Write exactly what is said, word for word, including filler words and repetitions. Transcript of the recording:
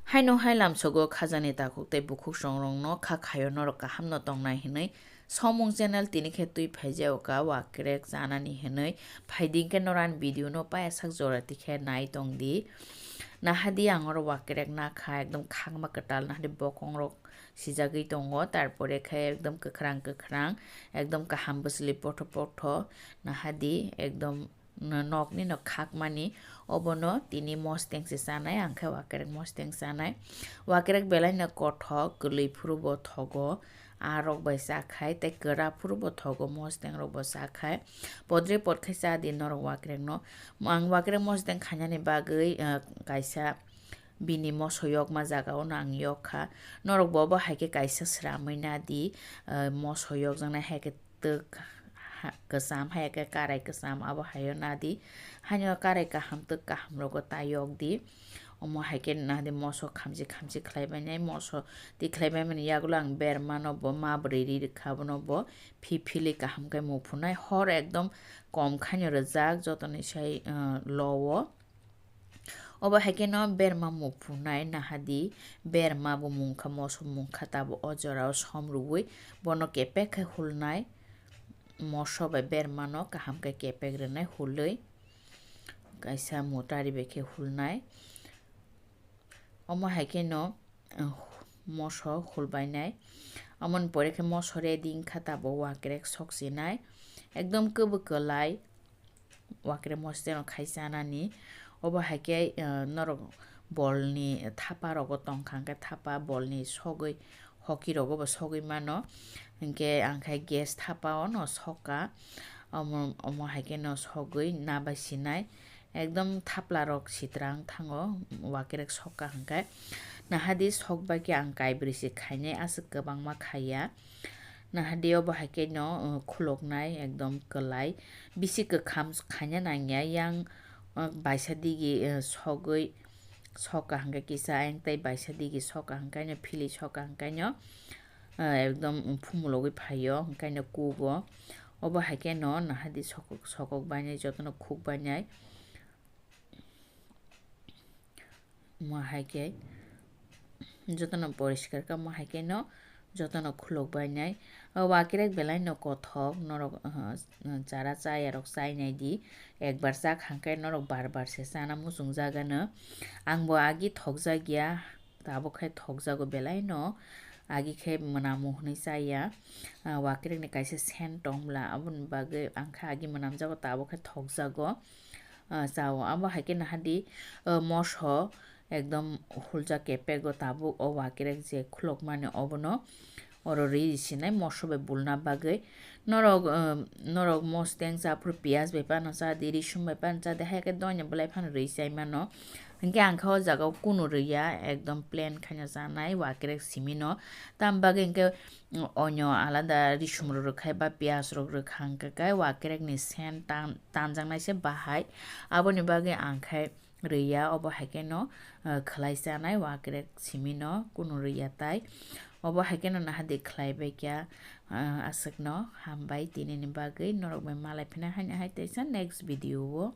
Haino hai lamsogo khajani takhuk tei bukhuk songrokno kha khaio norok kaham no tongnai hinwi. Somung channel tini khe twi phaijao ka wakrek chanani hinwi. Phaidi khe norani video no paya sak jora tikhe nai tongdi. Nahadi ang oro wakrek nakha ekdom khakma kwtal nahadi bokongrok sijagwi tongo, tarpore khe ekdom kwkhwrang kwkhwrang, ekdom kaham bwsli potho potho, nahadi ekdom n-, nokni no khakmani, obono tini mosteng se chanai, ang khe wakrek mosteng chanai. Wakrek belai no kothok, kwlwi phuru bo thogo, aa rok bai chakhai, tei kwra phuru bo thogo, mosteng rok bo chakhai. Podre pod khai cha di norok wakrek no. Ang wakrek mosteng khainani bagwi, ah, kaisa bini moso yokma jaga o no ang yok kha. Norok bo, bo hai khe kaisa sramwi na di, ah, moso yokjaknai hai khe twk ha-, kwcham, hai khe karai kwcham abo hai o na di. Haino karai kaham twk kaham rogo ta yok di. Omo hai khe na di moso khamchi khamchi khlai bainai, moso ti khlai bai mani yagulo ang berma no bo ma bwrwi ri rwkha, abono bo phi phili kaham khe muphunai. Hor ekdom kom khaino rwjak jotoni sai, ah, lo o. Obo hai khe no berma muphunai nahadi, berma bo mungkha, moso mungkha, tabo o jora o som rwui bono kepek khe hulnai, moso bai berma no kaham khe kepek rwnai hulwi, kaisa mutari bai khe hulnai. Omo hai khe no, uh, moso hulbainai. Amoni pore khe moso ready wngkha, tabo wakrek sok sinai. Ekdom kwbwi kwlai wakrek mosteng rok khai chanani. Obo hai khe, uh, norok bolni thapa rogo tongkha, hwnkhe thapa bolni sogwi, hoki rogo bo sogwi mano. Hwnkhe ang khe gas thapa o no soka. Omo, omo hai khe no sogwi na bai sinai. Ekdom thapla rok sitra wng thango, wakrek soka hwnkhe. Nahadi sok bai khe ang kaibrwi se khainai, aswk kwbangma khaiya. Nahadi obo hai khe no, uh, khuloknai ekdom kwlai. Bisi kwkham khaina nangya, yang, uh, baisa digi, uh, sogwi soka hwnkhe kisa, ayang tei baisa digi soka hwnkhe no, phili soka hwnkhe no, uh, ekdom phumulogwi phaio, hwnkhe no kugo. Obo hai khe no nahadi sokok, sokok bainai, jotono khuk bainai. Mo hai khe jotono poriskar kha, mo hai khe no jotono khulok bainai. O wakrek belai no kothok, norok, uh, chara chaya rok chainai di. Ekbar chak hwnkhe norok bar bar se chana muchung jaga no. Ang bo agi thokjak ya, tabuk khe thokjago belai no. Agi khe mwnamu hwnwi chaya. Ah, wakrek ni kaisa scent tong bwla, aboni bagwi ang khe agi mwnamjago, tabuk khe thokjago. Ah, chao. Abo hai khe nahadi, ah, moso ekdom huljak kepego tabuk o wakrek je khulokmani obono oro rwi sinai moso bai bulna bagwi. Norok, ah, norok mosteng cha phuru piyaj bai phano cha di, risum bai phano cha di, hai khe doina belai phano rwi chai mano. Hinkhe ang khe o jaga o kunu rwi ya, ekdom plain khaina chanai wakrek simi no. Tam bagwi hinkhe, mm, onyo alada risum rok rwkhai ba piyaj rok rwkha hwnkhe khe wakrek ni scent tan-, tanjaknai se bahai. Aboni bagwi ang khe rwi ya, obo hai khe no, uh, khwlai chanai wakrek simi no kunu rwi ya tai. Obo hai khe no nahadi khwlai bai kha, uh, aswk no hambai tini ni bagwi, norok bai malai phina haino hai teisa next video o.